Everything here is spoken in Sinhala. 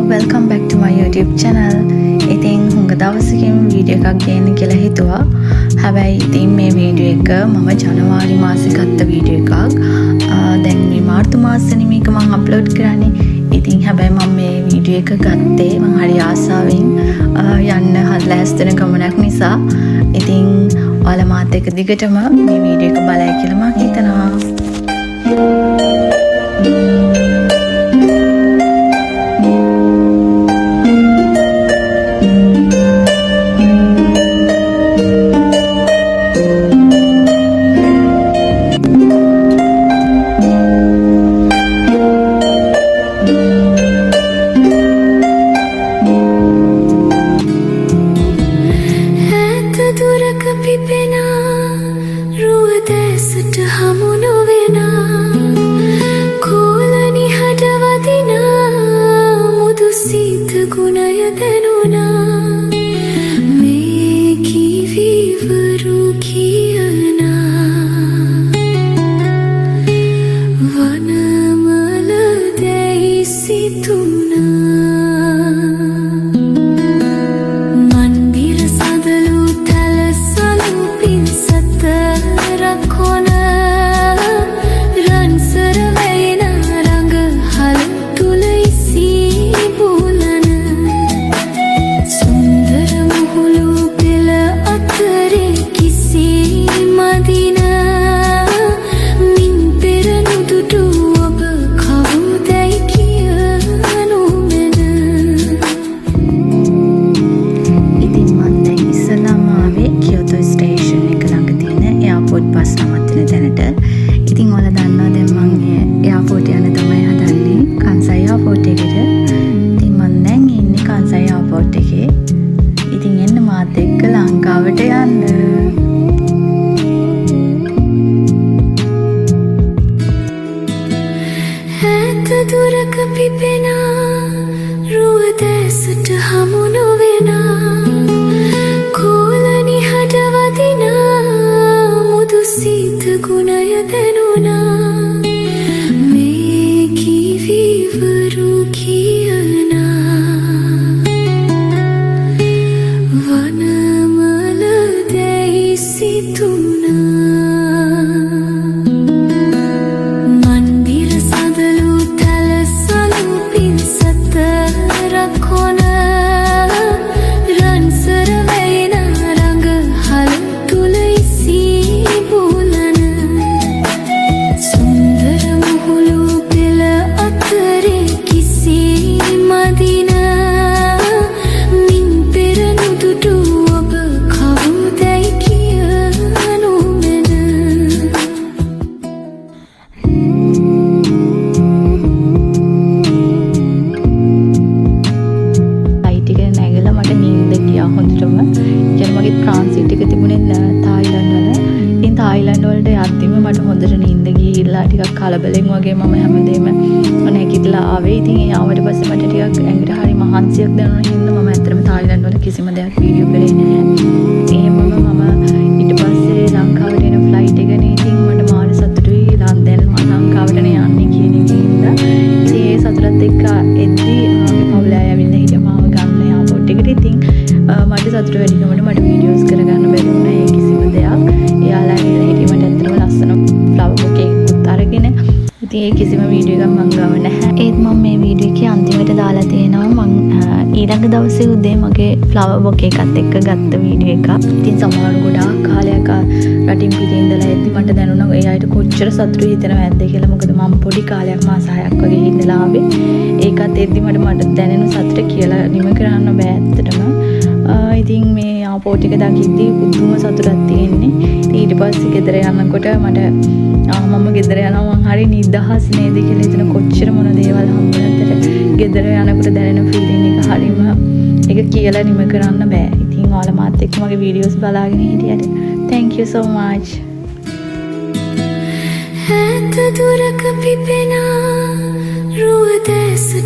Welcome back to my YouTube channel. ඉතින් හුඟ දවසකින් වීඩියෝ එකක් ගේන්න කියලා හිතුවා. හැබැයි ඉතින් මේ වීඩියෝ එක මම ජනවාරි මාසේ ගත්ත වීඩියෝ එකක්. දැන් මේ මාර්තු මාසෙනේ මේක මං අප්ලෝඩ් කරන්නේ. ඉතින් හැබැයි මම මේ වීඩියෝ එක ගත්තේ මං හරි ආසාවෙන් යන්න ලෑස්ති වෙන ගමනක් නිසා. ඉතින් ඔයාලා මාත් එක්ක දිගටම මේ වීඩියෝ එක බලයි කියලා මං හිතනවා. ඈත දුරක පිපෙන රුව දැසට හමු නොවෙන, කෝල නිහඬ වදින මුදු සීත ගුණය දැනුණා. මේ කිවිවරු කියන වනමල දැයි සිතුනා. මන්දිර සදලු තැලසලු පින්සත රකොන, රන්සර වැයෙන රඟ හල තුල ඉසි බුලන, සුන්දර මුහුළු පෙළ අතරේ කිසි මදින, මින් පෙර නුදුටු ඔබ කවුදැයි කියනු මැන. ඉතින් මං දැන් ඉස්සෙල්ලාම ආවේ කියෝතෝ ස්ටේෂන් එක ළඟ තියෙන එයාපෝට් බස් නවත්තන තැනට. ඉතින් ඔයාලා දන්නවා දැන් මං එයාපෝට් යන්න තමයි හදන්නේ, කන්සයි එයාපෝට් එකට. ඉතින් මං දැන් ඉන්නේ කන්සයි එයාපෝට් එකේ. ඉතින් එන්න මාත් එක්ක ලංකාවට යන්න. ඈත දුරක පිපෙන රුව දැසට හමු නොවෙන, කෝල නිහඬ වදින මුදු සීත ගුණය දැනුණා. මේ කිවිවරු කියන වනමල දැයි සිතුනා. මන්දිර සදලු තැලසලු පින්සත රකොන, රන්සර වැයෙන රඟ හල තුල ඉසි බුලන, සුන්දර මුහුළු පෙළ අතරේ කිසි මදින, මින් පෙර නුදුටු ඔබ කවුදැයි කියනු මැන. ෆ්ලයිට් එක නැගලා මට නින්ද ගියා හොඳටම. ඒ කියන්නේ මගේ ට්‍රාන්සිට් එක තිබුණේ තායිලන්ඩ් වල. ඉතින් තායිලන්ඩ් වලට යද්දිම මට හොඳට නින්ද ගිහිල්ලා ටිකක් කලබලෙන් වගේ මම හැමදේම නැගිටලා ආවේ. ඉතින් ඒ ආවට පස්සේ මට ටිකක් ඇඟට හරි මහන්සියක් දැනුණා හින්දා මම ඇත්තටම තායිලන්ඩ් වල කිසිම දෙයක් වීඩියෝ කරේ නැහැ. එහෙමම මම ඊට පස්සේ ලංකාවට එන ෆ්ලයිට් එකනේ ඉතින් මට මාර සතුටුයි, දැන් මම ලංකාවටනේ යන්නේ කියන එක හින්දා. ඉතින් ඒ සතුටත් එක්ක එද්දි මගේ පවුලේ අය ඇවිල්ලා හිටියා මාව ගන්න එයාපෝට් එකට. ඉතින් මට සතුට වැඩිකමට මට වීඩියෝස් කරගන්න බැරි වුණා ඒ කිසිම දෙයක්. එයාලා ඇවිල්ලා හිටියේ මට ඇත්තටම ලස්සන ෆ්ලවර් බොකේ එකකුත් අරගෙන. ඉතින් ඒ කිසිම වීඩියෝ එකක් මං ගාව නැහැ. ඒත් මම මේ වීඩියෝ එකේ අන්තිමට දාලා තියෙනවා මං ඊළඟ දවසේ උදේ මගේ ෆ්ලවර් බොකේ එකත් එක්ක ගත්ත වීඩියෝ එකක්. ඉතින් සමහර ගොඩාක් කාලයක් රටින් පිටින් ඉඳලා එද්දි මට දැනුණා ඒ අයට කොච්චර සතුටු හිතෙනවද ඇද්ද කියලා. මොකද මම පොඩි කාලයක් මාස 6ක් වගේ ඉඳලා ආවේ. ඒකත් එද්දි මට මට දැනෙන සතුට කියලා නිම කරන්න බෑ ඇත්තටම. ඉතින් මේ එයාපෝට් එක දකිද්දි පුදුම සතුටක් තියෙන්නේ. ඉතින් ඊට පස්සේ ගෙදර යනකොට මට මම ගෙදර යනවා මං හරි නිදහස් නේද කියලා හිතන, කොච්චර මොන දේවල් හම්බුනත් ගෙදර යනකොට දැනෙන ෆීලිං එක හරිම ඒක කියලා නිම කරන්න බෑ. ඉතින් ඔයාලා මාත් එක්ක මගේ වීඩියෝස් බලාගෙන හිටියට thank you so much. ඈත දුරක පිපෙන රුව දැසට